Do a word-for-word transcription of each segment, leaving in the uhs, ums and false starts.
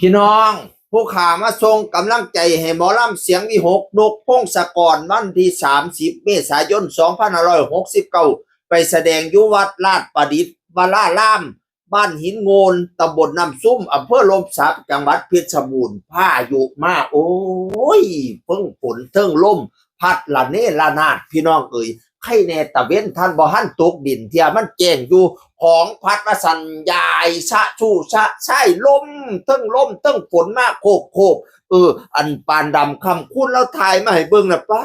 พี่น้อง ผู้ขามาส่งกำลังใจให้หมอลำเสียงวิหก นกพงศกร วันที่สามสิบเมษายนสองพันห้าร้อยหกสิบเก้า ไปแสดงอยู่วัดลาดประดิษฐ์วราราม บ้านหินโงน ตำบลน้ำซุม อำเภอลมสัก จังหวัดเพชรบูรณ์ พายุมา โอ้ย เพิ่งฝนเทิงลม พัดละเนระนาด พี่น้องเอ๋ย ไข่แน่ตะเว็นทันบ่หันตกดินเทีย มันแจ้งอยู่ ของพัดว่าสั่น ยายสะชูสะใส่ลม เทิงลมเทิงฝนมาโคบโคบ เออ อันปานดำคำคูณแล้วถ่ายมาให้เบิ่งนะ ป๊า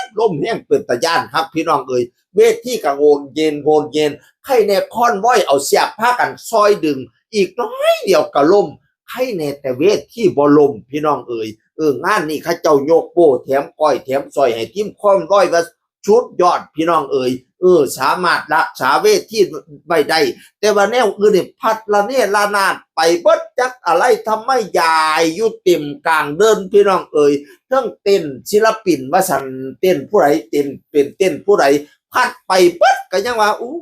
ด ลมแฮงเป็นตาย้านครับ พี่น้องเอ๋ย เวทีก็โหนเย็นโหนเย็น ไข่แน่คอนวอยเอาเสียกพากันซอยดึง อีกน้อยเดียวก็ล่ม ไข่แน่แต่เวทีบ่ล่ม พี่น้องเอ๋ย เออ งานนี้เขาเจ้ายกโป้แถมก้อยแถมซอยให้ทีมคอนวอยว่าสุดยอด พี่น้องเอ๋ย เออ สามารถรักษาเวทีไว้ได้ แต่ว่าแนวอื่นนี่พัดละเนระนาดไปเบิด จักอะไรทำไมยายอยู่เต็มกลางเดิน พี่น้องเอ๋ย เทิงเต้นศิลปินว่าสั่น เต้นผู้ใดเต้นเป็นเต้นผู้ใด พัดไปเบิด ก็ยังว่า โอ้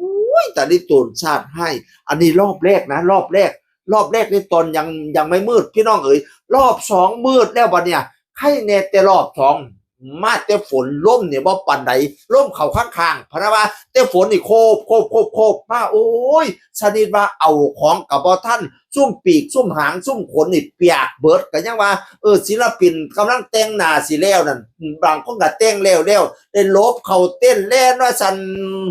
ย ตาลิโตนชาติให้ อันนี้รอบแรกนะ รอบแรก รอบแรกในตอนยังยังไม่มืด พี่น้องเอ๋ย รอบสองมืดแล้วบัดเนี่ย ไข่แน่แต่รอบสอง มาแต่ฝน ลมเนี่ยบ่ปานใด ลมเข้าข้างๆ พะนะว่า แต่ฝนนี่โคบโคบโคบโคบมา โอ้ย ชนิดว่าเอาของกับบ่ทัน ซุ่มปีกซุ่มหางซุ่มขนนี่เปียกเบิด ก็ยังว่า เออ ศิลปินกำลังแต่งหน้าสิแล้วนั่น บางคนก็แต่งแล้วแล้ว ได้หลบเข้าเต็นท์แล่นว่าสั่น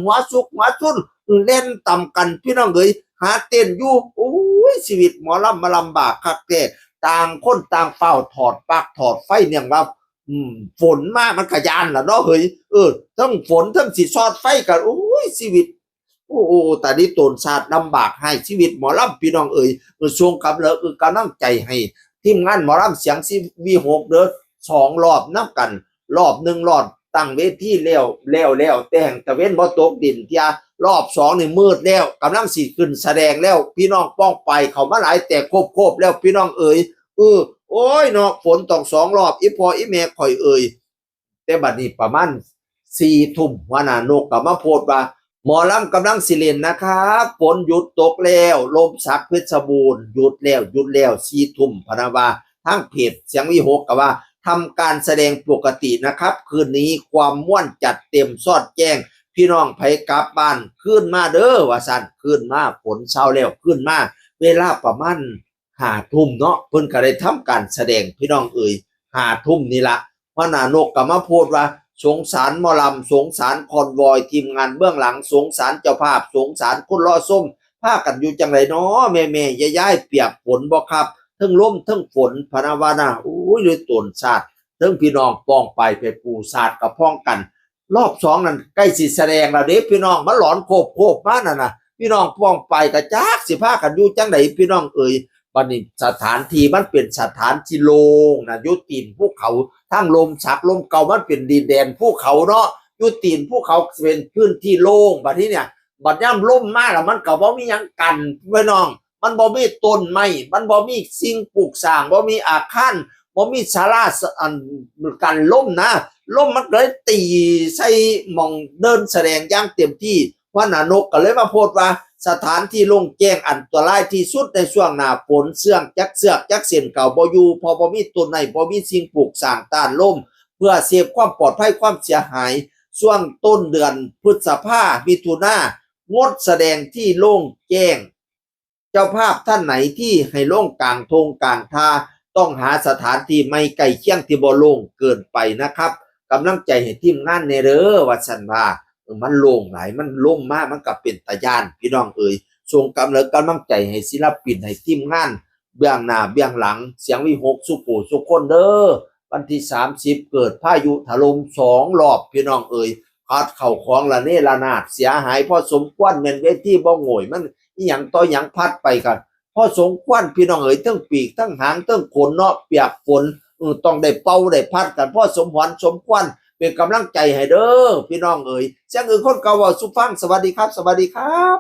หัวซุกหัวซุน แล่นตามกัน พี่น้องเอ๋ย หาเต็นท์อยู่ โอ้ย ชีวิตหมอลำมาลำบากคักแท้ ต่างคนต่างเฝ้าถอดปลั๊กถอดไฟ เนื่องว่า อืม ฝนมามันก็ย้านล่ะเนาะเฮ้ย เออ ทั้งฝนทั้งสิซอดไฟกัน โอ้ย ชีวิต โอ้ โอ้ โอ้ ตานี้ตนชาติลำบากให้ชีวิตหมอลำ พี่น้องเอ๋ย เออ ส่งกำลัง เออ กำลังใจให้ทีมงานหมอลำเสียงซีวีหก เด้อ สองรอบนำกัน รอบหนึ่งรอบตั้งเวทีแล้ว แล้ว แล้ว แต่แห่งตะเว็นบ่ตกดินเทีย รอบสองนี่มืดแล้ว กำลังสิขึ้นแสดงแล้ว พี่น้องป้องไปเข้ามาหลายแตกโคบๆ แล้ว พี่น้องเอ๋ย เออ โอ้ยเนาะ ฝนตกสองรอบ อีพ่ออีแม่ข่อยเอ๋ย แต่บัดนี้ประมาณสี่ทุ่ม หัวหน้านกก็มาโพสต์ว่า หมอลำกำลังสิเล่นนะครับ ฝนหยุดตกแล้ว ลมสักเพชรบูรณ์ หยุดแล้ว หยุดแล้ว สี่ทุ่ม พะนะว่า ทางเพจเสียงวีหกก็ว่า ทำการแสดงปกตินะครับ คืนนี้ความม่วนจัดเต็มสอดแจ้ง พี่น้องไผกลับบ้านคืนมาเด้อ ว่าซั่น คืนมา ฝนเซาแล้ว คืนมา เวลาประมาณห้าทุ่มเนาะ เพิ่นก็ได้ทำการแสดง พี่น้องเอ๋ย ห้าทุ่มนี่ละ หัวหน้านกก็มาโพสต์ว่า สงสารหมอลำ สงสารคอนวอย ทีมงานเบื้องหลัง สงสารเจ้าภาพ สงสารคนรอชม พากันอยู่จังไดน้อ แม่ๆ ยายๆ เปียกฝนบ่ครับ เทิงลมเทิงฝน พะนะว่านะ โอ้ย ด้วยตนชาติ เทิงพี่น้องป้องไปไปปูชาติกับพ้องกัน รอบสองนั่นใกล้สิแสดงแล้วเด้ พี่น้อง มาหลอนโคบๆ มานั่นน่ะ พี่น้องป้องไปก็จักสิพากันอยู่จังได พี่น้องเอ๋ย บัดนี้สถานที่มันเป็นสถานที่โล่งนะ อยู่ตีนภูเขา ทางลมสักลมเก่ามันเป็นดินแดนภูเขาเนาะ อยู่ตีนภูเขาเป็นพื้นที่โล่ง บัดนี้เนี่ย บัดยามลมมาแล้วมันก็บ่มีหยังกั้น พี่น้อง มันบ่มีต้นไม้ มันบ่มีสิ่งปลูกสร้าง บ่มีอาคาร บ่มีศาลาส- อัน กันลมนะ ลมมันก็เลยตีใส่หม่องเดินแสดงอย่างเต็มที่ หัวหน้านกก็เลยมาโพสต์ว่า สถานที่โล่งแจ้งอันตรายที่สุดในช่วงหน้าฝน เสื้องจักเสือกจักเส้นก็บ่อยู่ เพราะบ่มีต้นไม้ บ่มีสิ่งปลูกสร้างต้านลม เพื่อเซฟความปลอดภัยความเสียหาย ช่วงต้นเดือนพฤษภา มิถุนา งดแสดงที่โล่งแจ้ง เจ้าภาพท่านไหนที่ให้ลงกลางทงกลางทา ต้องหาสถานที่ใหม่ใกล้เคียงที่บ่โล่งเกินไปนะครับ กำลังใจให้ทีมงานแน่เด้อ ว่าซั่นว่า เออ มันโล่งหลาย มันลมมา มันก็เป็นตาย้าน พี่น้องเอ๋ย ส่งกำลัง กำลังใจให้ศิลปิน ให้ทีมงาน เบื้องหน้าเบื้องหลัง เสียงวีหก สุผู้สุคนเด้อ วันที่สามสิบ เกิดพายุถล่มสองรอบ พี่น้องเอ๋ย พัดเข้าของระเนระนาด เสียหายพอสมควร แม่นเวทีบ่โง่ย มันอิหยังต่อหยังพัดไปกัน พอสมควร พี่น้องเอ๋ย ทั้งปีกทั้งหางทั้งขนเนาะ เปียกฝน เออ ต้องได้เป่าได้พัดกัน พอสมหวนสมควร เป็นกำลังใจให้เด้อ พี่น้องเอ๋ย เสียงอื่นคนเก่าเว้าสู่ฟัง สวัสดีครับ สวัสดีครับ